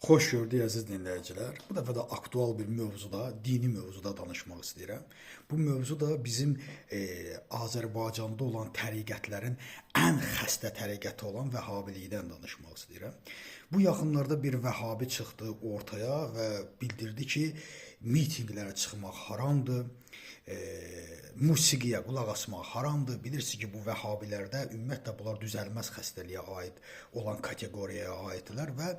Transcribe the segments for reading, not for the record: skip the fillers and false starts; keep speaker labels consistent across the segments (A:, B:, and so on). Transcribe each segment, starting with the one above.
A: Xoş gördük əziz dinləyicilər. Bu dəfə də aktual bir mövzuda, dini mövzuda danışmaq istəyirəm. Bu mövzu da bizim Azərbaycanda olan təriqətlərin ən xəstə təriqəti olan Vəhhabilikdən danışmaq istəyirəm. Bu yaxınlarda bir Vəhhabi çıxdı ortaya və bildirdi ki, mitinqlərə çıxmaq haramdır, musiqiyə qulaq asmaq haramdır. Bilirsiniz ki, bu Vəhhabilərdə ümumiyyətlə bunlar düzəlməz xəstəliyə aid olan kateqoriyaya aiddirlər və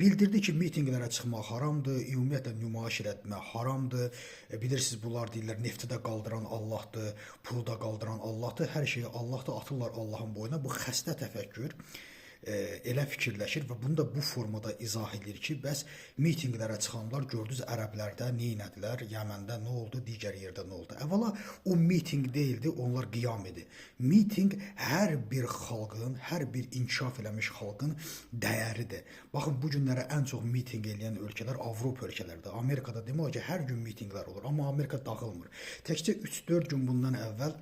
A: bildirdi ki, mitinqlərə çıxmaq haramdır, ümumiyyətlə nümayiş etmək haramdır. Bilirsiniz, bunlar deyirlər, nefti də qaldıran Allahdır, pulu da qaldıran Allahdır, hər şeyi Allahdır, atırlar Allahın boynuna. Bu xəstə təfəkkür elə fikirləşir və bunu da bu formada izah edir ki, bəs mitinqlərə çıxanlar gördünüz ərəblərdə nə etdilər, Yəməndə nə oldu, digər yerdə nə oldu. Əvvəla o mitinq deyildi, onlar qiyam idi. Mitinq hər bir xalqın, hər bir inkişaf eləmiş xalqın dəyəridir. Baxın, bu günlərə ən çox mitinq eləyən ölkələr Avropa ölkələridir. Amerikada demək olar ki, hər gün mitinqlər olur, amma Amerika dağılmır. Təkcə 3-4 gün bundan əvvəl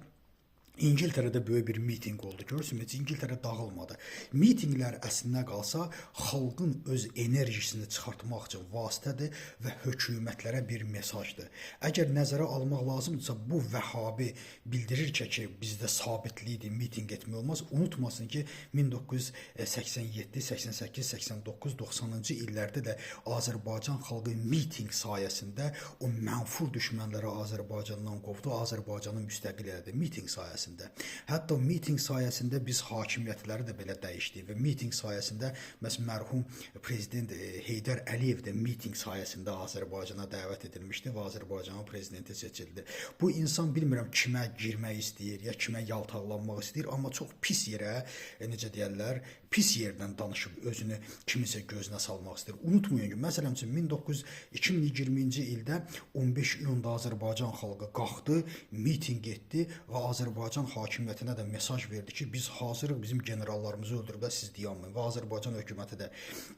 A: İngiltərədə böyük bir mitinq oldu. Görürsünüz, heç İngiltərə dağılmadı. Mitinqlər əslinə qalsa xalqın öz enerjisini çıxartmaq üçün vasitədir və hökumətlərə bir mesajdır. Əgər nəzərə almaq lazımdırsa, bu Vəhhabi bildirir ki, bizdə sabitlikdir, mitinq etmək olmaz. Unutmasın ki, 1987, 88, 89, 90-cı illərdə də Azərbaycan xalqı mitinq sayəsində o mənfur düşmənləri Azərbaycandan qovdu, Azərbaycanı müstəqil elədi mitinq sayəsində. Hətta mitinq sayəsində biz hakimiyyətləri də belə dəyişdik və mitinq sayəsində məhz mərhum prezident Heydər Əliyev də mitinq sayəsində Azərbaycana dəvət edilmişdi və Azərbaycanın prezidenti seçildi. Bu insan bilmirəm kimə girmək istəyir, ya kimə yaltaqlanmaq istəyir, amma çox pis yerə, necə deyərlər, pis yerdən danışıb özünü kiminsə gözünə salmaq istəyir. Unutmayın ki, məsələn üçün 2020-ci ildə 15 iyunda Azərbaycan xalqı qalxdı, mitinq etdi və Azərbaycan hakimiyyətinə də mesaj verdi ki, biz hazırıq, bizim generallarımızı öldürüblər, siz dayanmayın. Və Azərbaycan hökuməti də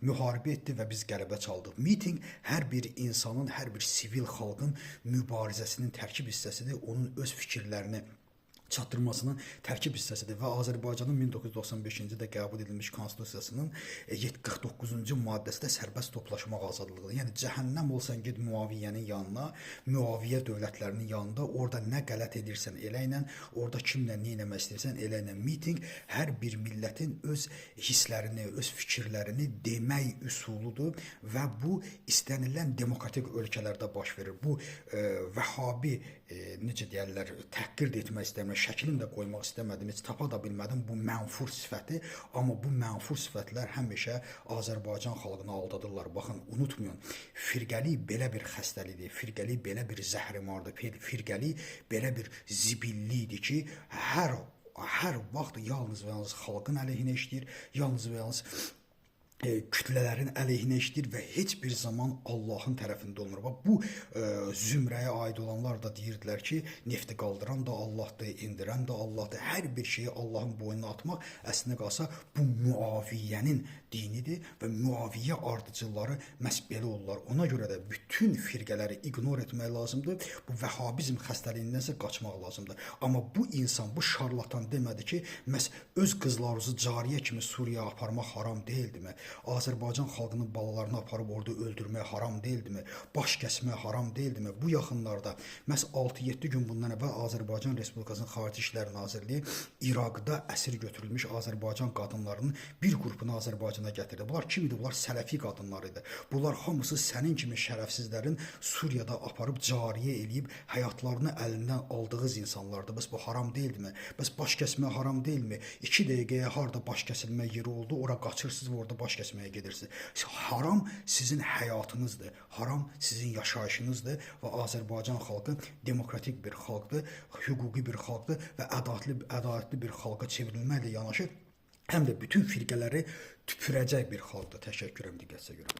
A: müharibə etdi və biz qələbə çaldıq. Mitinq hər bir insanın, hər bir sivil xalqın mübarizəsinin tərkib hissəsidir, onun öz fikirlərini çatdırmasının tərkib hissəsidir və Azərbaycanın 1995-ci ildə qəbul edilmiş konstitusiyasının 49-cu maddəsində sərbəst toplaşmaq azadlığıdır. Yəni cəhənnəm olsan get Müaviyyənin yanına, Müaviyyə dövlətlərinin yanında, orada nə qələt edirsən elə ilə, orada kimlə nə etmək istəyirsən elə ilə. Mitinq hər bir millətin öz hisslərini, öz fikirlərini demək üsuludur və bu istənilən demokratik ölkələrdə baş verir. Bu Vəhhabi necə deyərlər, təhqir də etmək istəmirəm, şəklini də qoymaq istəmədim, heç tapa da bilmədim bu mənfur sifəti, amma bu mənfur sifətlər həmişə Azərbaycan xalqını aldadırlar. Baxın, unutmayın, firqəlik belə bir xəstəlikdir, firqəlik belə bir zəhrimardır, firqəlik belə bir zibillikdir ki, hər vaxt yalnız və yalnız xalqın əleyhinə işləyir, yalnız və yalnız kütlələrin əleyhinə işləyir və heç bir zaman Allahın tərəfində olmur. Bax, bu zümrəyə aid olanlar da deyirdilər ki, nefti qaldıran da Allahdır, indirən də Allahdır. Hər bir şeyi Allahın boynuna atmaq əslində qalsa bu Müaviyyənin dinidir və Müaviyyə ardıcılları məhz belə olurlar. Ona görə də bütün firqələri ignor etmək lazımdır. Bu Vəhhabizm xəstəliyindənsə qaçmaq lazımdır. Amma bu insan, bu şarlatan demədi ki, məhz öz qızlarınızı cariyə kimi Suriyaya aparmaq haram deyildimi? Azərbaycan xalqının balalarını aparıb orada öldürmək haram deyildimi? Baş kəsmək haram deyildimi? Bu yaxınlarda məhz 6-7 gün bundan əvvəl Azərbaycan Respublikasının Xarici İşlər Nazirliyi İraqda əsir götürülmüş Azərbaycan qadınlarının bir qrupunu Azərbaycana gətirdi. Bunlar kim idi? Bunlar sələfi qadınlar idi. Bunlar hamısı sənin kimi şərəfsizlərin Suriyada aparıb cariyə eləyib həyatlarını əlindən aldığı insanlardır. Bəs bu haram deyildimi? Bəs baş kəsmək haram deyilmi? 2 dəqiqəyə harda baş kəsilmə yeri oldu, ora qaçırsınız və orada baş kəsməyə gedirsiniz. Haram sizin həyatınızdır, haram sizin yaşayışınızdır və Azərbaycan xalqı demokratik bir xalqdır, hüquqi bir xalqdır və ədalətli bir xalqa çevrilməklə yanaşı həm də bütün firqələri tüpürəcək bir xalqdır. Təşəkkür edirəm diqqətinizə görə.